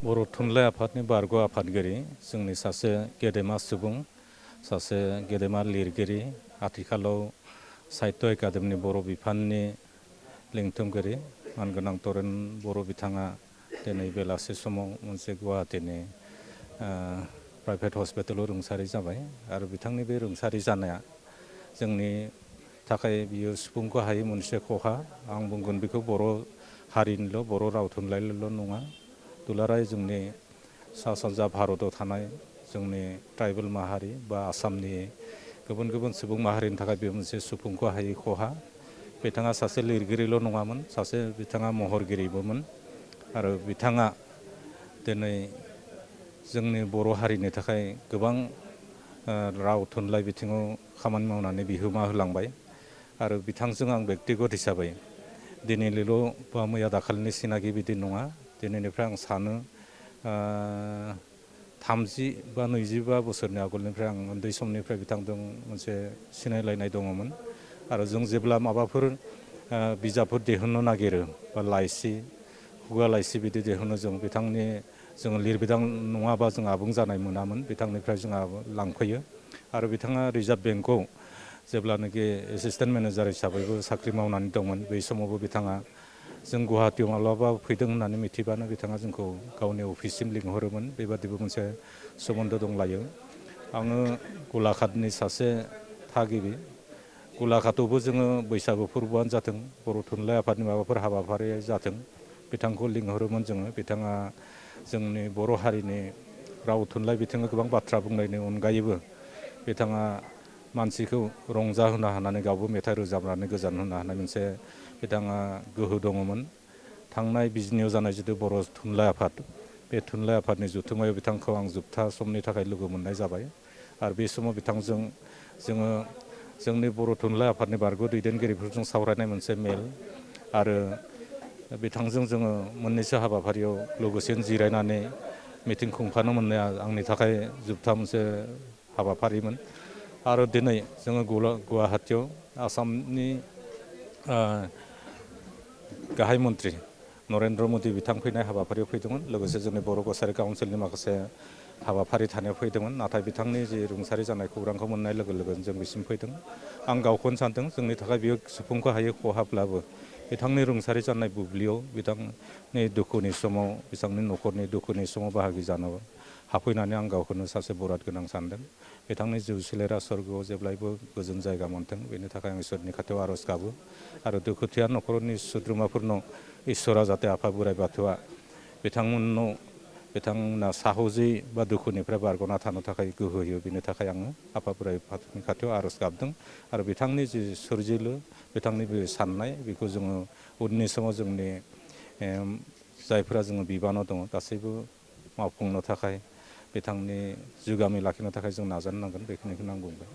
बर' थुनलाइ आफादनि बारग' आफादगिरि जोंनि सासे गेदेमा सुबुं सासे गेदेमा लिरगिरि आथिखालाव साहित्य एकाडेमिनि बर' बिफाननि लिंथुमगिरि मानगोनां तरेन बर' बिथाङा दिनै बेलासि समाव मोनसे गुवाहाटीनि प्राइभेट हस्पिटालाव रुंसारि जाबाय आरो बिथांनि बे रुंसारि जानाया जोंनि थाखाय बियो सुफुंखौ हायै मोनसे खहा आं बुंगोन बेखौ बर' हारिनिल' बर' राव थुनलाइनिल' नङा दुलाराय जोंनि सा सानजा भारताव थानाय जोंनि ट्राइबेल माहारि बा आसामनि गुबुन गुबुन सुबुं माहारिनि थाखाय बे मोनसे सुफुंखौ हायै खहा बिथाङा सासे लिरगिरिल' नङामोन सासे बिथाङा महरगिरिबोमोन आरो बिथाङा दिनै जोंनि बर' हारिनि थाखाय गोबां राव थुनलाइ बिथिङाव खामानि मावनानै बिहोमा होलांबाय आरो बिथांजों आं बेक्तिगत हिसाबै दिनैनिल' बा मैया दाखालिनि सिनाखि बिदि नङा दिनैनिफ्राय आं सानो 30 बा 25 बोसोरनि आगोलनिफ्राय आं उन्दै समनिफ्राय बिथांजों मोनसे सिनायलायनाय दङमोन आरो जों जेब्ला माबाफोर बिजाबफोर दिहुननो नागिरो बा लाइसि खुगा लाइसि बिदि दिहुनो जों बिथांनि जोङो लिरबिदां नङाबा जों आबुं जानाय मोनामोन बिथांनिफ्राय जोंहा लांफैयो आरो बिथाङा रिजार्भ बेंकआव जेब्लानोखि एसिस्टेन्ट मेनेजार हिसाबैबो साख्रि मावनानै दंमोन बै समावबो बिथाङा जों गुवाहाटीयाव माब्लाबा फैदों होननानै मिथिबानो बिथाङा जोंखौ गावनि अफिससिम लिंहरोमोन बेबादिबो मोनसे सोमोन्दो दंलायो आङो गलाघाटनि सासे थागिबि गलाघाटआवबो जोङो बैसागु फोरबोआनो जाथों बर' थुनलाइ आफादनि माबाफोर हाबाफारि जाथों बिथांखौ लिंहरोमोन जोङो बिथाङा जोंनि बर' हारिनि राव थुनलाइ बिथिङाव गोबां बाथ्रा बुंनायनि अनगायैबो बिथाङा मानसिखौ रंजाहोनो हानानै गावबो मेथाइ रोजाबनानै गोजोन होनो हानाय मोनसे बिथाङा गोहो दङमोन थांनाय बिजिनियाव जानाय जितु बर' थुनलाइ आफाद बे थुनलाइ आफादनि जथुम्मायाव बिथांखौ आं जोबथा समनि थाखाय लोगो मोननाय जाबाय आरो बे समाव बिथांजों जोङो जोंनि बर' थुनलाइ आफादनि बारग' दैदेनगिरिफोरजों सावरायनाय मोनसे मेल आरो बिथांजों जोङो मोननैसो हाबाफारियाव लोगोसेनो जिरायनानै मिटिं खुंफानो मोननाया आंनि थाखाय जोबथा मोनसे हाबाफारिमोन आरो दिनै जोङो गुवाहाटीयाव आसामनि गाहाय मन्त्रि नरेन्द्र मदि बिथां फैनाय हाबाफारियाव फैदोंमोन लोगोसे जोंनि बर' कसारि काउन्सिलनि माखासे हाबाफारि थानायाव फैदोंमोन नाथाय बिथांनि जि रुंसारि जानाय खौरांखौ मोननाय लोगो लोगोनो जों बिसिम फैदों आं गावखौनो सानदों जोंनि थाखाय बियो सुफुंखौ हायै खहाब्लाबो बिथांनि रुंसारि जानाय बुब्लियाव बिथांनि दुखुनि समाव बिथांनि न'खरनि दुखुनि समाव बाहागि जानो हाफैनानै आं गावखौनो सासे बराद गोनां सानदों बिथांनि जिउ सोलेरा सोरगोआव जेब्लायबो गोजोन जायगा मोनथों बेनि थाखाय आं इसोरनि खाथियाव आर'ज गाबो आरो दुखुथिया न'खरनि सोद्रोमाफोरनाव इसोरा जाहाथे आफा बोराइ बाथौआ बिथांमोना साहसै बा दुखुनिफ्राय बारग'ना थानो थाखाय गोहो होयो बेनि थाखाय आङो आफा बोराइ बाथौनि खाथियाव आर'ज गाबदों आरो बिथांनि जि सोरजिलु बिथांनि बे साननाय बेखौ जोङो उननि समाव जोंनि जायफोरा जोङो बिबानाव दङ गासैबो मावफुंनो थाखाय बिथांनि जुगामि लाखिनो थाखाय जों नाजानो नांगोन बेखिनिखौनो आं बुंबाय